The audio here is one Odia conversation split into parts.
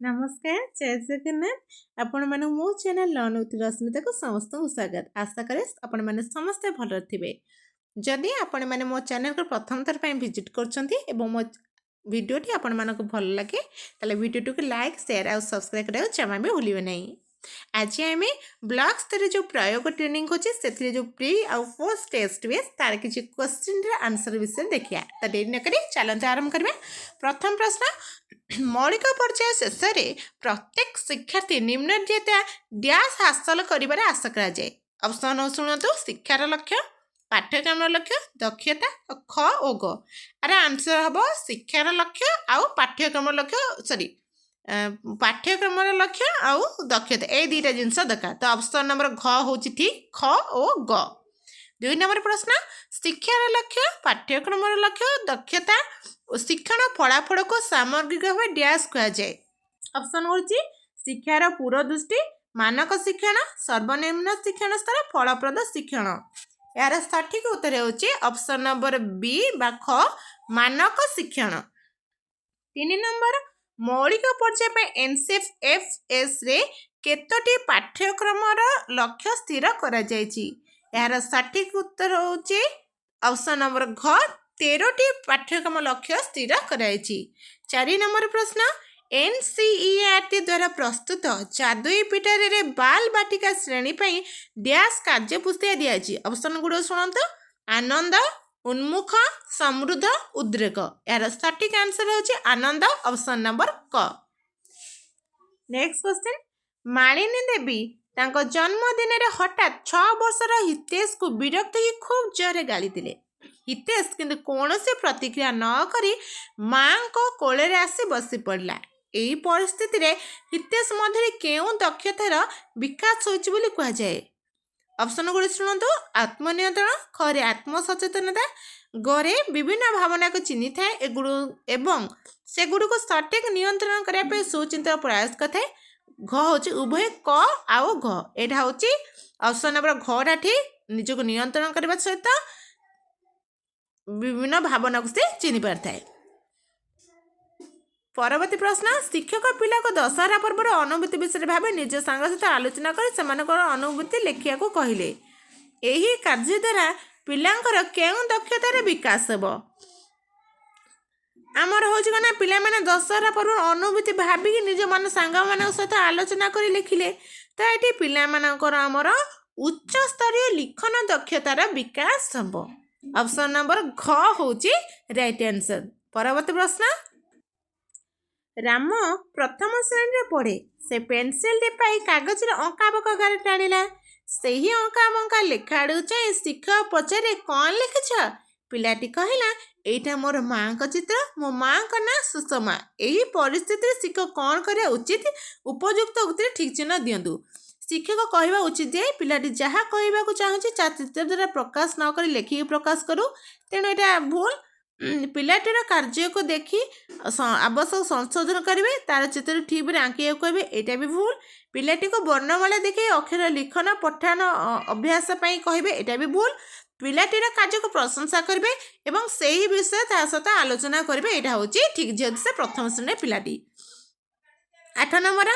ନମସ୍କାର, ଜୟ ଜଗନ୍ନାଥ। ଆପଣମାନଙ୍କୁ ମୋ ଚ୍ୟାନେଲ୍ ଲର୍ନ ୱିଥ୍ ରଶ୍ମିତାକୁ ସମସ୍ତଙ୍କୁ ସ୍ୱାଗତ। ଆଶା କରେ ଆପଣମାନେ ସମସ୍ତେ ଭଲରେ ଥିବେ। ଯଦି ଆପଣମାନେ ମୋ ଚ୍ୟାନେଲକୁ ପ୍ରଥମ ଥର ପାଇଁ ଭିଜିଟ୍ କରୁଛନ୍ତି ଏବଂ ମୋ ଭିଡ଼ିଓଟି ଆପଣମାନଙ୍କୁ ଭଲ ଲାଗେ, ତାହେଲେ ଭିଡ଼ିଓଟିକୁ ଲାଇକ୍, ସେୟାର ଆଉ ସବସ୍କ୍ରାଇବ୍ କରିବାକୁ ଜମା ବି ଭୁଲିବେ ନାହିଁ। ଆଜି ଆମେ ବ୍ଲକ୍ ସ୍ତରରେ ଯେଉଁ ପ୍ରୟୋଗ ଟ୍ରେନିଂ ହେଉଛି, ସେଥିରେ ଯେଉଁ ପ୍ରି ଆଉ ପୋଷ୍ଟ ଟେଷ୍ଟ ହୁଏ, ତାର କିଛି କ୍ୱେଶ୍ଚିନ୍ର ଆନ୍ସର୍ ବିଷୟରେ ଦେଖିବା। ତ ଡେରି ନକରି ଚାଲନ୍ତୁ ଆରମ୍ଭ କରିବା। ପ୍ରଥମ ପ୍ରଶ୍ନ, ମୌଳିକ ପର୍ଯ୍ୟାୟ ଶେଷରେ ପ୍ରତ୍ୟେକ ଶିକ୍ଷାର୍ଥୀ ନିମ୍ନରେ ଦିଆଯାଇଥିବା ଡ୍ୟାସ୍ ହାସଲ କରିବାର ଆଶା କରାଯାଏ। ଅପସନ୍ ଶୁଣନ୍ତୁ: ଶିକ୍ଷାର ଲକ୍ଷ୍ୟ, ପାଠ୍ୟକ୍ରମର ଲକ୍ଷ୍ୟ, ଦକ୍ଷତା, ଖ ଓ ଗ। ଆର ଆନ୍ସର୍ ହେବ ଶିକ୍ଷାର ଲକ୍ଷ୍ୟ ଆଉ ପାଠ୍ୟକ୍ରମ ଲକ୍ଷ୍ୟ, ସରି, ପାଠ୍ୟକ୍ରମର ଲକ୍ଷ୍ୟ ଆଉ ଦକ୍ଷତା, ଏଇ ଦୁଇଟା ଜିନିଷ ଦରକାର। ତ ଅପସନ୍ ନମ୍ବର ଘ ହେଉଛି ଠିକ୍, ଖ ଓ ଗ। ଦୁଇ ନମ୍ବର ପ୍ରଶ୍ନ, ଶିକ୍ଷାର ଲକ୍ଷ୍ୟ, ପାଠ୍ୟକ୍ରମର ଲକ୍ଷ୍ୟ, ଦକ୍ଷତା ଓ ଶିକ୍ଷଣ ଫଳାଫଳକୁ ସାମଗ୍ରିକ ଭାବେ ଡ୍ୟାସ୍ କୁହାଯାଏ। ଅପସନ୍ ହେଉଛି ଶିକ୍ଷାର ପୁରୋଦୃଷ୍ଟି, ମାନକ ଶିକ୍ଷଣ, ସର୍ବନିମ୍ନ ଶିକ୍ଷଣ ସ୍ତର, ଫଳପ୍ରଦ ଶିକ୍ଷଣ। ଏହାର ସଠିକ ଉତ୍ତର ହେଉଛି ଅପସନ୍ ନମ୍ବର ବି ବା ଖ, ମାନକ ଶିକ୍ଷଣ। ତିନି ନମ୍ବର, ମୌଳିକ ପର୍ଯ୍ୟାୟ ପାଇଁ ଏନ୍ ସି ଏଫ୍ ଏସ୍ରେ କେତୋଟି ପାଠ୍ୟକ୍ରମର ଲକ୍ଷ୍ୟ ସ୍ଥିର କରାଯାଇଛି? ଏହାର ସଠିକ ଉତ୍ତର ହେଉଛି ଅପସନ୍ ନମ୍ବର ଘ, 13ଟି ପାଠ୍ୟକ୍ରମ ଲକ୍ଷ୍ୟ ସ୍ଥିର କରାଯାଇଛି। ଚାରି ନମ୍ବର ପ୍ରଶ୍ନ, ଏନ୍ ସି ଇ ଆର୍ ଟି ଦ୍ୱାରା ପ୍ରସ୍ତୁତ ଯାଦୁଇ ପିଟାରରେ ବାଲ ବାଟିକା ଶ୍ରେଣୀ ପାଇଁ ଡ୍ୟାସ୍ କାର୍ଯ୍ୟପୁସ୍ତିକା ଦିଆଯାଇଛି। ଅପସନ୍ ଗୁଡ଼ିକ ଶୁଣନ୍ତୁ: ଆନନ୍ଦ, ଉନ୍ମୁଖ, ସମୃଦ୍ଧ, ଉଦ୍ରେକ। ଏହାର ସଠିକ୍ ଆନ୍ସର୍ ହେଉଛି ଆନନ୍ଦ, ଅପସନ୍ ନମ୍ବର କ। ନେକ୍ସଟ କ୍ୱେଶ୍ଚିନ୍, ମାଳିନୀ ଦେବୀ ତାଙ୍କ ଜନ୍ମଦିନରେ ହଠାତ୍ 6 ବର୍ଷର ହିତେଶକୁ ବିରକ୍ତ ହୋଇ ଖୁବ୍ ଜୋରରେ ଗାଳି ଦେଲେ। ହିତେଶ କିନ୍ତୁ କୌଣସି ପ୍ରତିକ୍ରିୟା ନ କରି ମାଙ୍କ କୋଳରେ ଆସି ବସି ପଡ଼ିଲା। ଏହି ପରିସ୍ଥିତିରେ ହିତେଶ ମଧ୍ୟରେ କେଉଁ ଦକ୍ଷତାର ବିକାଶ ହୋଇଛି ବୋଲି କୁହାଯାଏ? ଅପସନ୍ ଗୁଡ଼ିକ ଶୁଣନ୍ତୁ: ଆତ୍ମନିୟନ୍ତ୍ରଣ, ଖରେ ଆତ୍ମସଚେତନତା, ଗରେ ବିଭିନ୍ନ ଭାବନାକୁ ଚିହ୍ନିଥାଏ ଏଗୁଡ଼ ଏବଂ ସେଗୁଡ଼ିକୁ ସଠିକ୍ ନିୟନ୍ତ୍ରଣ କରିବା ପାଇଁ ସୁଚିନ୍ତିତ ପ୍ରୟାସ କରିଥାଏ, ଘ ହେଉଛି ଉଭୟ କ ଆଉ ଘ। ଏଇଟା ହେଉଛି ଅପସନ୍ ନମ୍ବର ଘଟା ଠିକ୍। ନିଜକୁ ନିୟନ୍ତ୍ରଣ କରିବା ସହିତ ବିଭିନ୍ନ ଭାବନାକୁ ସେ ଚିହ୍ନି ପାରିଥାଏ। ପରବର୍ତ୍ତୀ ପ୍ରଶ୍ନ, ଶିକ୍ଷକ ପିଲାକୁ ଦଶହରା ପର୍ବର ଅନୁଭୂତି ବିଷୟରେ ଭାବେ ନିଜ ସାଙ୍ଗ ସହିତ ଆଲୋଚନା କରି ସେମାନଙ୍କର ଅନୁଭୂତି ଲେଖିବାକୁ କହିଲେ। ଏହି କାର୍ଯ୍ୟ ଦ୍ୱାରା ପିଲାଙ୍କର କେଉଁ ଦକ୍ଷତାର ବିକାଶ ହେବ? ଆମର ହେଉଛି କ'ଣ ନା ପିଲାମାନେ ଦଶହରା ପର୍ବର ଅନୁଭୂତି ଭାବିକି ନିଜ ମନ ସାଙ୍ଗମାନଙ୍କ ସହିତ ଆଲୋଚନା କରି ଲେଖିଲେ, ତ ଏଠି ପିଲାମାନଙ୍କର ଆମର ଉଚ୍ଚସ୍ତରୀୟ ଲିଖନ ଦକ୍ଷତାର ବିକାଶ ହେବ। ଅପସନ୍ ନମ୍ବର ଘ ହେଉଛି ରାଇଟ୍ ଆନ୍ସର୍। ପରବର୍ତ୍ତୀ ପ୍ରଶ୍ନ, ରାମ ପ୍ରଥମ ଶ୍ରେଣୀରେ ପଢ଼େ। ସେ ପେନସିଲଟି ପାଇ କାଗଜରେ ଅଙ୍କା ବଙ୍କା ଗାର ଟାଣିଲା। ସେହି ଅଙ୍କା ବଙ୍କା ଲେଖା ଆଡ଼କୁ ଚାହିଁ ଶିକ୍ଷକ ପଚାରେ, "କ'ଣ ଲେଖିଛ?" ପିଲାଟି କହିଲା, "ଏଇଟା ମୋର ମାଆଙ୍କ ଚିତ୍ର। ମୋ ମାଆଙ୍କ ନାଁ ସୁଷମା।" ଏହି ପରିସ୍ଥିତିରେ ଶିକ୍ଷକ କ'ଣ କରିବା ଉଚିତ? ଉପଯୁକ୍ତ ଉକ୍ତିରେ ଠିକ୍ ଚିହ୍ନ ଦିଅନ୍ତୁ। ଶିକ୍ଷକ କହିବା ଉଚିତ ଯେ ପିଲାଟି ଯାହା କହିବାକୁ ଚାହୁଁଛି ତା ଚିତ୍ର ଦ୍ୱାରା ପ୍ରକାଶ ନ କରି ଲେଖିକି ପ୍ରକାଶ କରୁ, ତେଣୁ ଏଇଟା ଭୁଲ। ପିଲାଟିର କାର୍ଯ୍ୟକୁ ଦେଖି ଆବଶ୍ୟକ ସଂଶୋଧନ କରିବେ, ତାର ଚିତ୍ର ଠିକ୍ ଭାବରେ ଆଙ୍କିବାକୁ କହିବେ, ଏଇଟା ବି ଭୁଲ। ପିଲାଟିକୁ ବର୍ଣ୍ଣମାଳା ଦେଖାଇ ଅକ୍ଷର ଲିଖନ ପଠନ ଅଭ୍ୟାସ ପାଇଁ କହିବେ, ଏଇଟା ବି ଭୁଲ। ପିଲାଟିର କାର୍ଯ୍ୟକୁ ପ୍ରଶଂସା କରିବେ ଏବଂ ସେହି ବିଷୟରେ ତା ସହିତ ଆଲୋଚନା କରିବେ, ଏଇଟା ହେଉଛି ଠିକ୍, ଯେହେତୁ ସେ ପ୍ରଥମ ଶ୍ରେଣୀର ପିଲାଟି। ଆଠ ନମ୍ବର,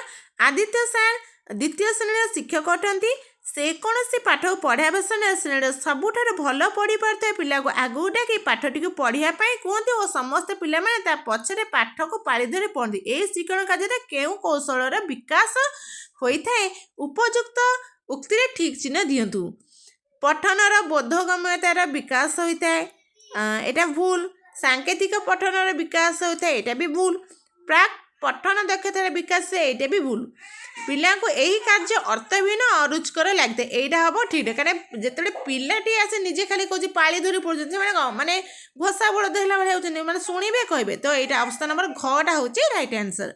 ଆଦିତ୍ୟ ସାର୍ ଦ୍ୱିତୀୟ ଶ୍ରେଣୀର ଶିକ୍ଷକ ଅଟନ୍ତି। ସେ କୌଣସି ପାଠକୁ ପଢ଼ାଇବା ସମୟରେ ଶ୍ରେଣୀର ସବୁଠାରୁ ଭଲ ପଢ଼ିପାରୁଥିବା ପିଲାକୁ ଆଗକୁ ଡାକି ପାଠଟିକୁ ପଢ଼ିବା ପାଇଁ କୁହନ୍ତି ଓ ସମସ୍ତ ପିଲାମାନେ ତା ପଛରେ ପାଠକୁ ପାଳି ଧରି ପଢ଼ନ୍ତି। ଏହି ଶିକ୍ଷଣ କାର୍ଯ୍ୟରେ କେଉଁ କୌଶଳର ବିକାଶ ହୋଇଥାଏ? ଉପଯୁକ୍ତ ଉକ୍ତିରେ ଠିକ୍ ଚିହ୍ନ ଦିଅନ୍ତୁ। ପଠନର ବୋଧଗମ୍ୟତାର ବିକାଶ ହୋଇଥାଏ, ଏଇଟା ଭୁଲ। ସାଙ୍କେତିକ ପଠନର ବିକାଶ ହୋଇଥାଏ, ଏଇଟା ବି ଭୁଲ। ପ୍ରାକ୍ ପଠନ ଦକ୍ଷତାର ବିକାଶ, ଏଇଟା ବି ଭୁଲ। ପିଲାଙ୍କୁ ଏହି କାର୍ଯ୍ୟ ଅର୍ଥହୀନ, ଅରୁଚିକର ଲାଗିଥାଏ, ଏଇଟା ହେବ ଠିକ୍। କାରଣ ଯେତେବେଳେ ପିଲାଟି ଆସି ନିଜେ ଖାଲି କହୁଛି, ପାଳି ଧରି ପଢ଼ୁଛନ୍ତି, ସେମାନେ କ'ଣ ମାନେ ଘୋଷା ବଳଦ ହେଲା ଭଳିଆ ହେଉଛନ୍ତି, ମାନେ ଶୁଣିବେ, କହିବେ। ତ ଏଇଟା ଅପସନ୍ ନମ୍ବର ଘଟା ହେଉଛି ରାଇଟ୍ ଆନ୍ସର୍।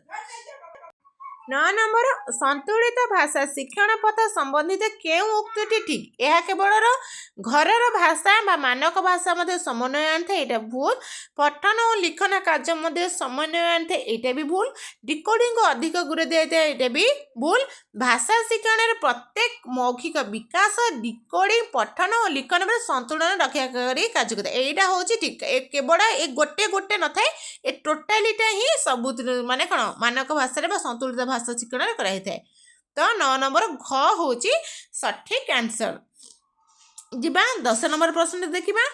9 ନମ୍ବର, ସନ୍ତୁଳିତ ଭାଷା ଶିକ୍ଷଣ ପଥ ସମ୍ବନ୍ଧିତ କେଉଁ ଉକ୍ତିଟି ଠିକ୍? ଏହା କେବଳର ଘରର ଭାଷା ବା ମାନକ ଭାଷା ମଧ୍ୟ ସମନ୍ୱୟ ଆଣିଥାଏ, ଏଇଟା ଭୁଲ। ପଠନ ଓ ଲିଖନ କାର୍ଯ୍ୟ ମଧ୍ୟ ସମନ୍ୱୟ ଆଣିଥାଏ, ଏଇଟା ବି ଭୁଲ। ଡିକୋଡ଼ିଂକୁ ଅଧିକ ଗୁରୁତ୍ୱ ଦିଆଯାଇଥାଏ, ଏଇଟା ବି ଭୁଲ। ଭାଷା ଶିକ୍ଷଣରେ ପ୍ରତ୍ୟେକ ମୌଖିକ ବିକାଶ, ଡିକୋଡ଼ିଂ, ପଠନ ଓ ଲିଖନ ଉପରେ ସନ୍ତୁଳନ ରକ୍ଷା କରି କାର୍ଯ୍ୟ କରିଥାଏ, ଏଇଟା ହେଉଛି ଠିକ୍। ଏ କେବଳ ଏ ଗୋଟେ ଗୋଟେ ନଥାଏ, ଏ ଟୋଟାଲିଟା ହିଁ ସବୁ ମାନେ କ'ଣ ମାନକ ଭାଷାରେ ବା ସନ୍ତୁଳିତ ଭାଷା ଶିକ୍ଷଣରେ କରାଯାଇଥାଏ। ତ 9 ନମ୍ବର ଘ ହେଉଛି ସଠିକ୍ ଆନ୍ସର। ଯିବା 10 ନମ୍ବର ପ୍ରଶ୍ନ ଦେଖିବା।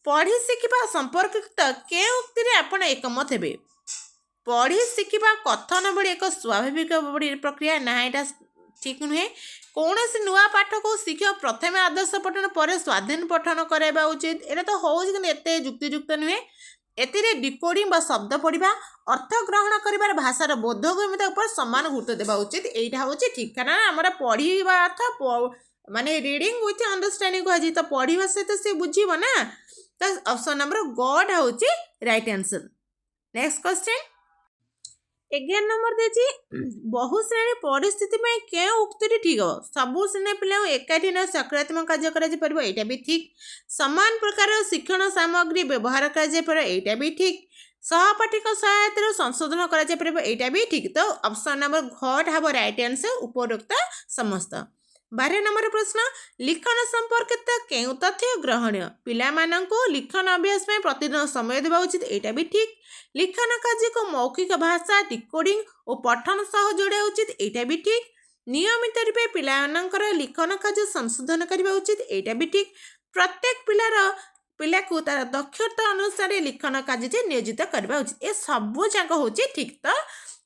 ପଢ଼ି ଶିଖିବା ସମ୍ପର୍କିତ କେଉଁ ଉକ୍ତିରେ ଆପଣ ଏକମତ ହେବେ? ପଢ଼ି ଶିଖିବା କଥନ ଭଳି ଏକ ସ୍ୱାଭାବିକ ପ୍ରକ୍ରିୟା, ନା, ଏଇଟା ଠିକ୍ ନୁହେଁ। କୌଣସି ନୂଆ ପାଠକୁ ଶିଖିବା ପ୍ରଥମେ ଆଦର୍ଶ ପଠନ, ପରେ ସ୍ୱାଧୀନ ପଠନ କରାଇବା ଉଚିତ। ଏଇଟା ତ ହେଉଛି, କିନ୍ତୁ ଏତେ ଯୁକ୍ତିଯୁକ୍ତ ନୁହେଁ। ଏଥିରେ ଡିକୋଡ଼ିଂ ବା ଶବ୍ଦ ପଢ଼ିବା, ଅର୍ଥ ଗ୍ରହଣ କରିବାର ଭାଷାର ବୋଧଗମ୍ୟତା ଉପରେ ସମାନ ଗୁରୁତ୍ୱ ଦେବା ଉଚିତ। ଏଇଟା ହେଉଛି ଠିକ୍, କାରଣ ଆମର ପଢ଼ିବା ଅର୍ଥ ମାନେ ରିଡ଼ିଂ ୱିଥ୍ ଅଣ୍ଡରଷ୍ଟାଣ୍ଡିଂ କୁହାଯାଇଛି। ତ ପଢ଼ିବା ସହିତ ସେ ବୁଝିବ ନା। ତ ଅପସନ୍ ନମ୍ବର ଗଟା ହେଉଛି right answer. Next question 11 number ଦେଇଛି, ବହୁ ଶ୍ରେଣୀ ପରିସ୍ଥିତି ପାଇଁ କେଉଁ ଉକ୍ତିଟି ଠିକ୍ ହେବ? ସବୁ ଶ୍ରେଣୀ ପିଲାଙ୍କୁ ଏକାଠି ନେଇ ସକ୍ରିୟାତ୍ମକ କାର୍ଯ୍ୟ କରାଯାଇପାରିବ, ଏଇଟା ବି ଠିକ୍। ସମାନ ପ୍ରକାରର ଶିକ୍ଷଣ ସାମଗ୍ରୀ ବ୍ୟବହାର କରାଯାଇପାରିବ, ଏଇଟା ବି ଠିକ୍। ସହପାଠୀଙ୍କ ସହାୟତାରୁ ସଂଶୋଧନ କରାଯାଇପାରିବ, ଏଇଟା ବି ଠିକ୍। ତ ଅପସନ୍ ନମ୍ବର ଘଟା ହେବ ରାଇଟ୍ ଆନ୍ସର, ଉପରୋକ୍ତ ସମସ୍ତ। 12 ନମ୍ବର ପ୍ରଶ୍ନ, ଲିଖନ ସମ୍ପର୍କିତ କେଉଁ ତଥ୍ୟ ଗ୍ରହଣୀୟ? ପିଲାମାନଙ୍କୁ ଲିଖନ ଅଭ୍ୟାସ ପାଇଁ ପ୍ରତିଦିନ ସମୟ ଦେବା ଉଚିତ, ଏଇଟା ବି ଠିକ୍। ଲିଖନ କାର୍ଯ୍ୟକୁ ମୌଖିକ ଭାଷା, ଡିକୋଡ଼ିଂ ଓ ପଠନ ସହ ଯୋଡ଼ିବା ଉଚିତ, ଏଇଟା ବି ଠିକ୍। ନିୟମିତ ରୂପେ ପିଲାମାନଙ୍କର ଲିଖନ କାର୍ଯ୍ୟ ସଂଶୋଧନ କରିବା ଉଚିତ, ଏଇଟା ବି ଠିକ୍। ପ୍ରତ୍ୟେକ ପିଲାକୁ ତାର ଦକ୍ଷତା ଅନୁସାରେ ଲିଖନ କାର୍ଯ୍ୟରେ ନିୟୋଜିତ କରିବା ଉଚିତ। ଏ ସବୁ ଯାକ ହେଉଛି ଠିକ୍। ତ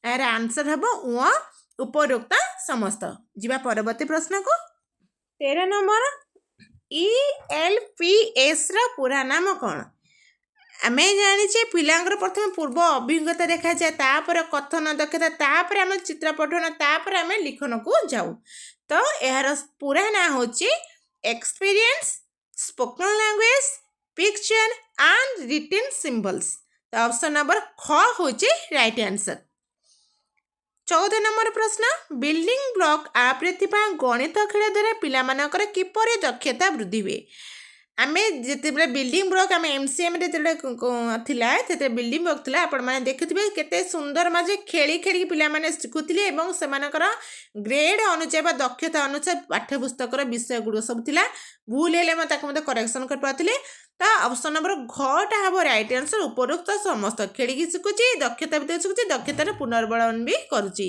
ଏହାର ଆନ୍ସର ହେବ ଉଁ ଉପରୋକ୍ତ ସମସ୍ତ। ଯିବା ପରବର୍ତ୍ତୀ ପ୍ରଶ୍ନକୁ। 13 ନମ୍ବର, ELPS ର ପୁରା ନାମ କ'ଣ? ଆମେ ଜାଣିଛେ, ପିଲାଙ୍କର ପ୍ରଥମେ ପୂର୍ବ ଅଭିଜ୍ଞତା ଦେଖାଯାଏ, ତାପରେ କଥନ ଦକ୍ଷତା, ତାପରେ ଆମେ ଚିତ୍ର ପଠନ, ତାପରେ ଆମେ ଲିଖନକୁ ଯାଉ। ତ ଏହାର ପୁରା ନାଁ ହେଉଛି Experience, Spoken Language, Picture and Written Symbols। ତ ଅପସନ୍ ନମ୍ବର ଖ ହେଉଛି ରାଇଟ୍ ଆନ୍ସର। 14 ନମ୍ବର ପ୍ରଶ୍ନ, ବିଲ୍ଡିଂ ବ୍ଲକ୍ ଆପ୍ରେ ଥିବା ଗଣିତ ଖେଳ ଦ୍ୱାରା ପିଲାମାନଙ୍କର କିପରି ଦକ୍ଷତା ବୃଦ୍ଧି ହୁଏ? ଆମେ ଯେତେବେଳେ ବିଲ୍ଡିଂ ବ୍ଲକ୍, ଆମେ ଏମ୍ସିଏମ୍ରେ ଯେତେବେଳେ ଥିଲା, ସେତେବେଳେ ବିଲ୍ଡିଂ ବ୍ଲକ୍ ଥିଲା। ଆପଣମାନେ ଦେଖୁଥିବେ, କେତେ ସୁନ୍ଦର ମାଝେ ଖେଳି ଖେଳିକି ପିଲାମାନେ ଶିଖୁଥିଲେ ଏବଂ ସେମାନଙ୍କର ଗ୍ରେଡ଼୍ ଅନୁଯାୟୀ ବା ଦକ୍ଷତା ଅନୁସାରେ ପାଠ୍ୟପୁସ୍ତକର ବିଷୟ ଗୁଡ଼ିକ ସବୁ ଥିଲା। ଭୁଲ ହେଲେ ମଧ୍ୟ ତାକୁ ମଧ୍ୟ କରେକ୍ସନ୍ କରିପାରୁଥିଲେ। ତ ଅପସନ୍ ନମ୍ବର ଘଟା ହେବ ରାଇଟ୍ ଆନ୍ସର୍, ଉପରୋକ୍ତ ସମସ୍ତ। ଖେଳିକି ଶିଖୁଛି, ଦକ୍ଷତା ଭିତରେ ଶିଖୁଛି, ଦକ୍ଷତାର ପୁନର୍ବଳନ ବି କରୁଛି।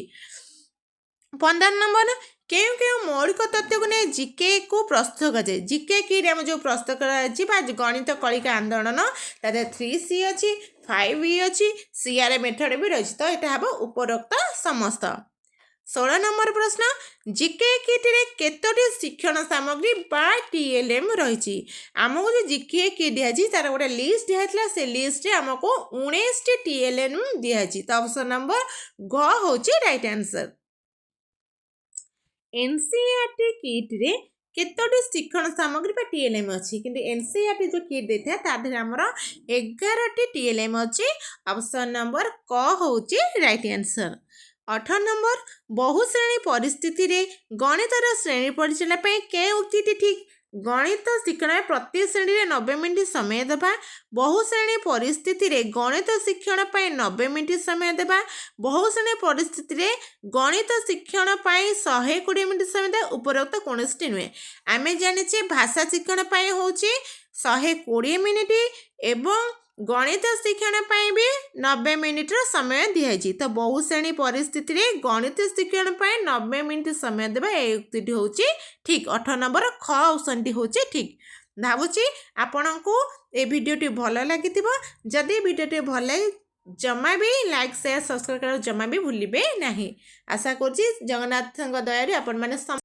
15 ନମ୍ବର, କେଉଁ କେଉଁ ମୌଳିକ ତତ୍ତ୍ୱକୁ ନେଇ ଜିକେକୁ ପ୍ରସ୍ତୁତ କରାଯାଏ? ଜିକେ କିଟ୍ ଆମେ ଯେଉଁ ପ୍ରସ୍ତୁତ କରାଯାଇଛି ବା ଗଣିତ କଳିକା ଆନ୍ଦୋଳନ, ତା ଦେହରେ 3C ଅଛି, 5E ଅଛି, CR method ବି ରହିଛି। ତ ଏଇଟା ହେବ ଉପରୋକ୍ତ ସମସ୍ତ। 16 ନମ୍ବର ପ୍ରଶ୍ନ, ଜିକେ କିଟ୍ରେ କେତୋଟି ଶିକ୍ଷଣ ସାମଗ୍ରୀ ବା TLM ରହିଛି? ଆମକୁ ଯେଉଁ ଜିକେ କିଟ୍ ଦିଆଯାଇଛି, ତାର ଗୋଟେ ଲିଷ୍ଟ ଦିଆଯାଇଥିଲା। ସେ ଲିଷ୍ଟରେ ଆମକୁ 19ଟି TLM ଦିଆଯାଇଛି। ତ ଅପସନ୍ ନମ୍ବର ଗ ହେଉଛି ରାଇଟ୍ ଆନ୍ସର। ଏନ୍ସିଇଆରଟି କିଟ୍ରେ କେତୋଟି ଶିକ୍ଷଣ ସାମଗ୍ରୀ ବା TLM ଅଛି? କିନ୍ତୁ ଏନ୍ସିଇଆରଟି ଯେଉଁ କିଟ୍ ଦେଇଥାଏ, ତା ଦେହରେ ଆମର 11ଟି TLM ଅଛି। ଅପସନ୍ ନମ୍ବର କ ହେଉଛି ରାଇଟ୍ ଆନ୍ସର। 18 ନମ୍ବର, ବହୁ ଶ୍ରେଣୀ ପରିସ୍ଥିତିରେ ଗଣିତର ଶ୍ରେଣୀ ପରିଚାଳନା ପାଇଁ କେଉଁ ଉକ୍ତିଟି ଠିକ୍? ଗଣିତ ଶିକ୍ଷଣ ପ୍ରତି ଶ୍ରେଣୀରେ 90 ମିନିଟ୍ ସମୟ ଦେବା, ବହୁ ଶ୍ରେଣୀ ପରିସ୍ଥିତିରେ ଗଣିତ ଶିକ୍ଷଣ ପାଇଁ 90 ମିନିଟ୍ ସମୟ ଦେବା, ବହୁ ଶ୍ରେଣୀ ପରିସ୍ଥିତିରେ ଗଣିତ ଶିକ୍ଷଣ ପାଇଁ 120 ମିନିଟ୍ ସମୟ ଦେବା, ଉପରୋକ୍ତ କୌଣସିଟି ନୁହେଁ। ଆମେ ଜାଣିଛେ, ଭାଷା ଶିକ୍ଷଣ ପାଇଁ ହେଉଛି 120 ମିନିଟ୍ ଏବଂ ଗଣିତ ଶିକ୍ଷଣ ପାଇଁ ବି 90 ମିନିଟ୍ର ସମୟ ଦିଆଯାଇଛି। ତ ବହୁ ଶ୍ରେଣୀ ପରିସ୍ଥିତିରେ ଗଣିତ ଶିକ୍ଷଣ ପାଇଁ 90 ମିନିଟ୍ ସମୟ ଦେବା, ଏ ଉକ୍ତିଟି ହେଉଛି ଠିକ୍। 18 ନମ୍ବର ଖ ଅପସନ୍ଟି ହେଉଛି ଠିକ୍। ଭାବୁଛି ଆପଣଙ୍କୁ ଏ ଭିଡ଼ିଓଟି ଭଲ ଲାଗିଥିବ। ଯଦି ଭିଡ଼ିଓଟି ଭଲ ଲାଗେ, ଜମା ବି ଲାଇକ୍, ସେୟାର, ସବସ୍କ୍ରାଇବ୍ କରିବାକୁ ଜମା ବି ଭୁଲିବେ ନାହିଁ। ଆଶା କରୁଛି ଜଗନ୍ନାଥଙ୍କ ଦୟାରୁ ଆପଣମାନେ